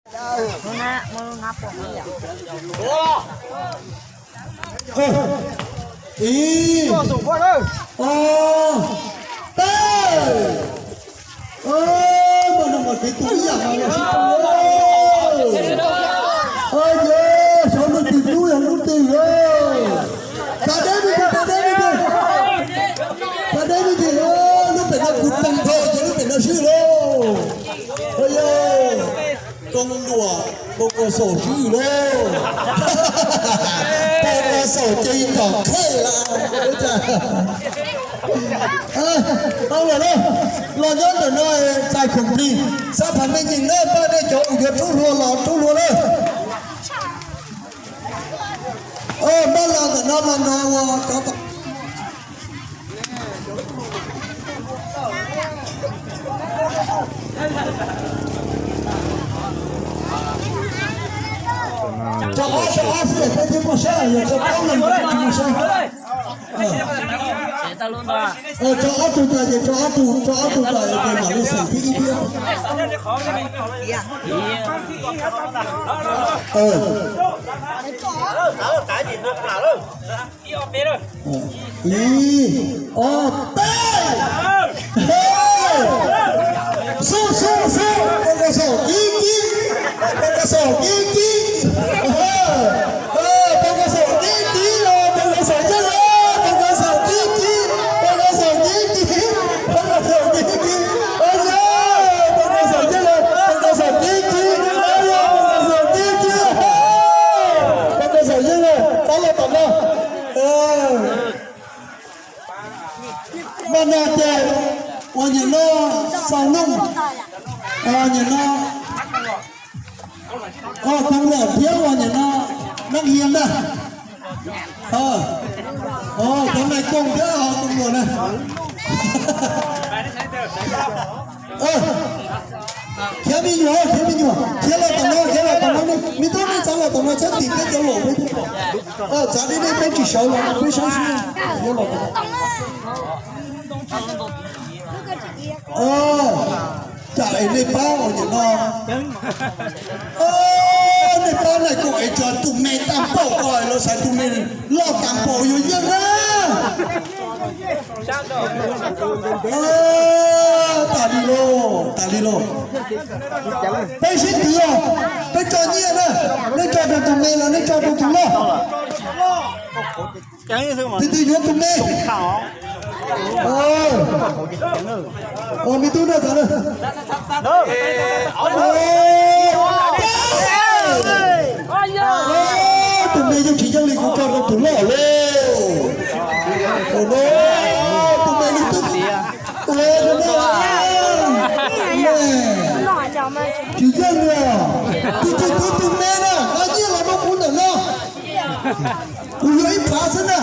Ib, ob, peb. Mas no mas kev tus ib yam no los sib tua. Yog xyov lub twg hlub yog lub twg lawm. Txav deb me ntsis, txav deb me ntsis. Txav deb me ntsis, lub pem no kuv tag nrho ces lub pem no swb lauj. Yog Koob Luam, Paj Kos Xaum swb lauj. Paj Kos Xaum ces tom khej lawm. Tau lawm na, los nyob ntawm no txais khoom plig, xab phav me nyeem na, pab nej cov uas yuav rub hlua los rub hlua na. Npaj los ntawm no los no ua cov Rau ob, rau ob xwb peb thiaj muaj saib, yog rau plaub leeg tsis muaj saib. Rau ob tug tas ces rau ob tug, rau ob tug tas ces mam li xeem thib ib thiab. Ib, ob, peb. Xub xub xub, Paj Kos Xaum kib kib, Paj Kos Xaum kib kib, Paj Kos Xaum kib kib los, Paj Kos Xaum yeej los, Paj Kos Xaum kib kib, Paj Kos Xaum kib kib, Paj Kos Xaum kib kib, Paj Kos Xaum yeej los, Paj Kos Xaum kib kib, Paj Kos Xaum kib kib, Paj Kos Xaum yeej los, tab los tom no. Mas no ces ua nyiam no xaus nooj, ua nyiam no, o, Koob Luam thiab ua nyiam no Neeb Hias na. O, Koob Nais Koom thiab o Koob Luam na. Khiav me nyuam, khiav me nyuam, khiav los tom no, khiav los tom no, me tub nej txav los tom no txhob tim peb cov laus peb. Txav deb deb peb tsis sawv los no peb saib seb. Khiav los tom no. Cas es nej pab ua niam no, nej pab Nais Koom es tso tus me tag npaum ko los xaiv tus me loj tag npaum yuav yeej na. Tas li lauj, tas li lauj. Peb sib twv os, peb tso nyiaj na, nej tso rau tus me los nej tso rau tus loj. Tus twg yuav tus me. Me tub na, txav na. Tus me yeej tsis yeej li, kuv tso rau tus loj lauj. Tus me li twb ua no, tsis yeej li. Tus twg twv tus me na, nqa nyiaj los rau kuv ntawm no. Kuv yuav ib phav xwb na.